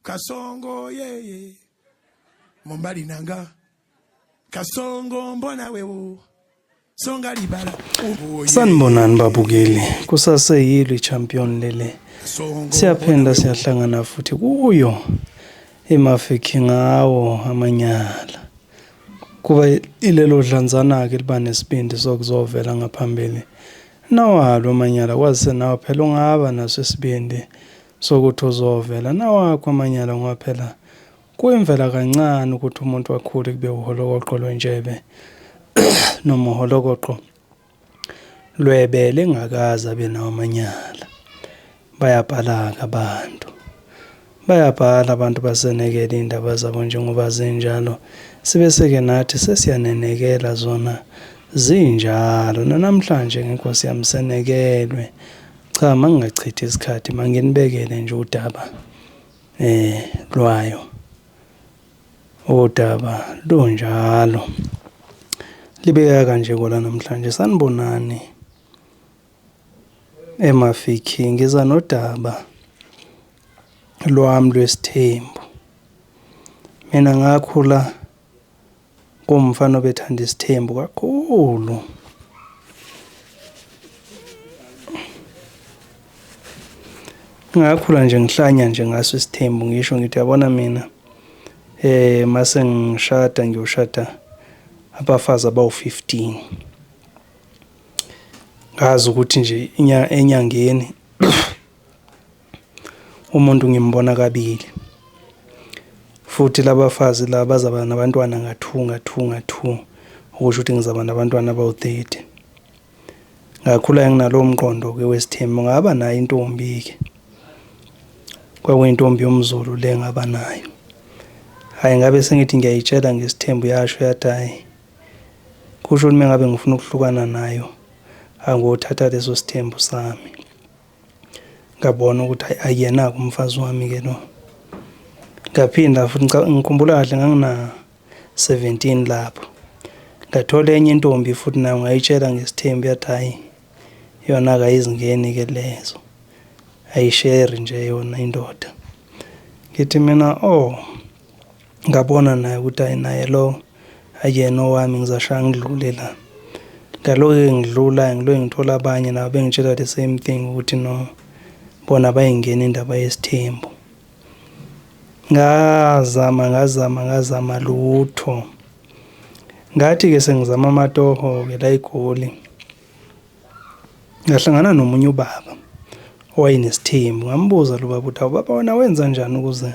Kasongo yeye mobali na nga Kasongo mbona wewo songa libala. Sanibonani babukeli, kusaseyilo i-champion lele. Siyaphinda siyahlangana futhi kuyo iMafiki ngawo amanyala. Kuba ilelo dlanzana-ke liba nesibindi sokuzovela ngaphambili. Nawalo amanyala kwazise nawe phela ungaba naso isibindi sokuthi uzovela nawakho amanyala ngoba phela kuyimvela kancane ukuthi umuntu akhule kube uholokoqo lwentshebe noma uholokoqo lwebele engakaze abe nawo amanyala. Bayabhala-ke abantu. Bayabhala abantu basenekela iy'ndaba zabo njengoba zinjalo. Sibe seke nathi sesiyanenekela zona zinjalo. Nanamhlanje ngenkosi yami senekelwe. Cha mangingachithi isikhathi manginibekele nje udaba eh lwayo. Udaba lunjalo. Libeka kanje kola namhlanje sanibonani eMafiki ngiza nodaba lwami lwesithembu. Mina ngakhula Kuwumfana obethanda isithembu kakhulu. Ngakhula nje ngihlanya nje ngaso isithembu ngisho ngithi yabona mina eh mase ngishada ngiyoshada abafazi abawu-15. Ngazi ukuthi nje enyangeni Umuntu ngimbona kabili. Futhi labafazi laba bazaba nabantwana nga-two nga-two nga-two, okusho ukuthi ngizaba nabantwana abawu-thirty. Ngakhula nginalowo mqondo-ke wesithembu, ngaba nayo intombi-ke. Kwakuyintombi yomZulu le engaba nayo. Hhayi ngabe sengithi ngiyayitshela ngesithembu yasho yathi hhayi, kusho ukuthi uma ngabe ngifuna ukuhlukana nayo, angothatha leso sithembu sami. Ngabona ukuthi hhayi akuyena-ke umfazi wami-ke lo. Ngaphinda futhi ngikhumbula kahle ngangina-seventeen lapho. Ngathola enye intombi futhi nayo ngayitshela ngesithembu yathi hhayi yona-ke ayizingeni-ke lezo, ayisheri nje yona indoda. Ngithi mina oh, ngabona naye ukuthi hhayi naye lo Akuyena owami ngizashaya ngidlule la. Ngaloke ngidlula ngiloke ngithola abanye nabo bengitshela the same thing ukuthi no bona bayingena indaba yesithembu. Ngazama ngazama ngazama lutho. Ngathi-ke sengizama amatoho-ke la eGoli. Ngahlangana nomunye ubaba owayenesithembu ngambuza lo baba ukuthi awu baba wena wenza njani ukuze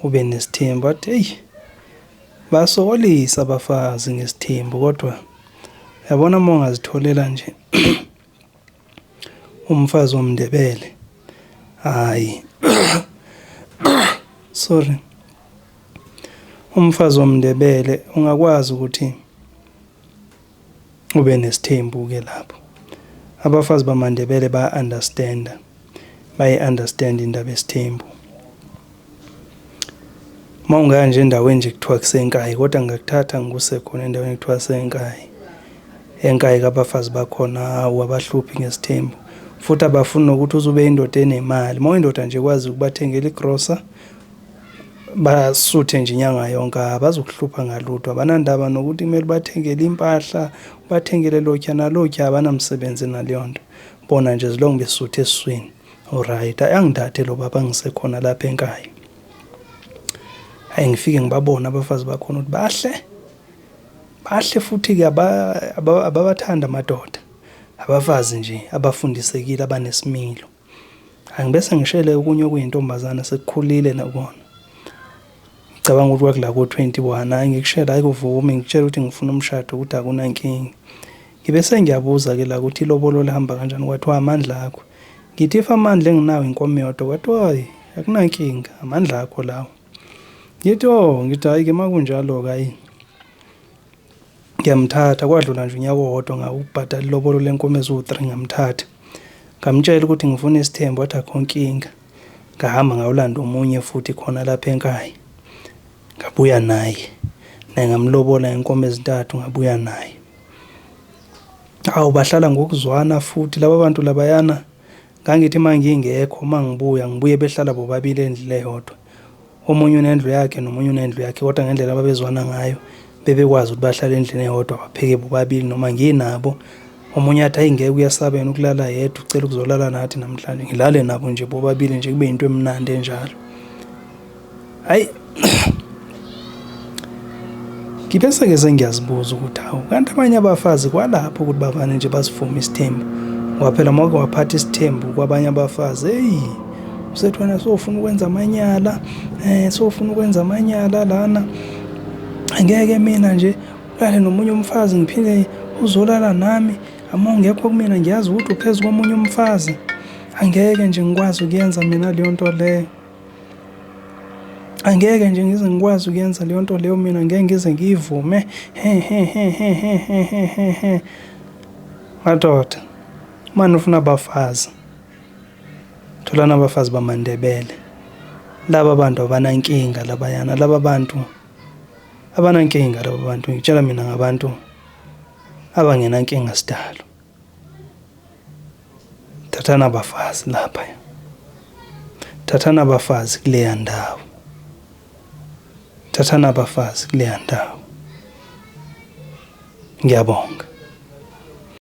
ube nesithembu wathi eyi basokolisa abafazi ngesithembu kodwa yabona uma ungazitholela nje umfazi womndebele hayi sorry umfazi womndebele ungakwazi ukuthi ube nesithembu ke lapho. Abafazi bamaNdebele baya understand-a, bayi understand indaba yesithembu. Uma ungaya nje endaweni nje kuthiwa kuseNkayi kodwa ngingakuthatha ngikuse khona endaweni ekuthiwa kuseNkayi. ENkayi kabafazi bakhona hawu abahluphi ngesithembu futhi abafuni nokuthi uze ube indoda enemali. Uma uyindoda nje ekwazi ukubathengela igrosa Basuthe nje inyanga yonke abazukuhlupha ngalutho, abanandaba nokuthi kumele ubathengele impahla, ubathengele lokhuya nalokhuya, abanamsebenzi naleyo nto. Bona nje as long besuthe esiswini alright. Hhayi angithathe lo baba angisekhona lapha eNkayi. Hhayi ngifike ngibabone abafazi bakhona ukuthi bahle, bahle futhi-ke ababathandi amadoda, abafazi nje abafundisekile abanesimilo. Angibese ngishele okunye okuyintombazane sekukhulile nakona. Ngicabanga ukuthi kwakula ko-21 hhayi ngikushela hhayi kuvume ngikutshela ukuthi ngifuna umshado ukuthi akunankinga. Ngibe sengiyabuza-ke la ukuthi ilobolo lihamba kanjani kwathiwa amandla akho. Ngithi if amandla enginawo inkomo eyodwa kwathiwa hhayi akunankinga amandla akho lawo. Ngithi oh ngithi hhayi-ke uma kunjalo-ke hhayi. Ngiyamthatha kwadlula nje unyaka owodwa ngawubhadala ilobolo lenkomo eziwu-three ngamthatha. Ngamtshela ukuthi ngifuna isithembu wathi akho nkinga. Ngahamba ngayolanda omunye futhi khona lapha eNkayi. Ngabuya naye. Naye ngamlobola ngenkomo ezintathu ngabuya naye. Hawu bahlala ngokuzwana futhi laba bantu labayana ngangithi uma ngingekho uma ngibuya ngibuye behlala bobabili endlini eyodwa. Omunye unendlu yakhe nomunye unendlu yakhe kodwa ngendlela ababezwana ngayo bebekwazi ukuthi bahlale endlini eyodwa bapheke bobabili noma nginabo. Omunye athi ayi ngeke uyasaba yena ukulala yedwa ucela ukuzolala nathi namhlanje ngilale nabo nje bobabili nje kube into emnandi enjalo. Hayi Ngibese-ke sengiyazibuza ukuthi hawu kanti abanye abafazi kwalapho ukuthi bavane nje basivume isithembu ngoba phela uma uke waphatha isithembu kwabanye abafazi eyi usethi wena sowufuna ukwenza amanyala um sowufuna ukwenza amanyala lana angeke mina nje ulale nomunye umfazi ngiphinde uzolala nami ama ungekho kumina ngiyazi ukuthi uphezu komunye umfazi angeke nje ngikwazi ukuyenza mina leyo nto leyo angeke nje ngize ngikwazi ukuyenza leyo nto leyo mina ngeke ngize ngiyivume he he he he he he he he he madoda mani ufuna abafazi tholana abafazi bamandebele laba bantu abanankinga labayana laba bantu abanankinga laba bantu ngitshela mina ngabantu abangenankinga sidalo Thathani abafazi lapha. Thathani abafazi kuleya ndawo. Thathani abafazi kuleya ndawo. Ngiyabonga.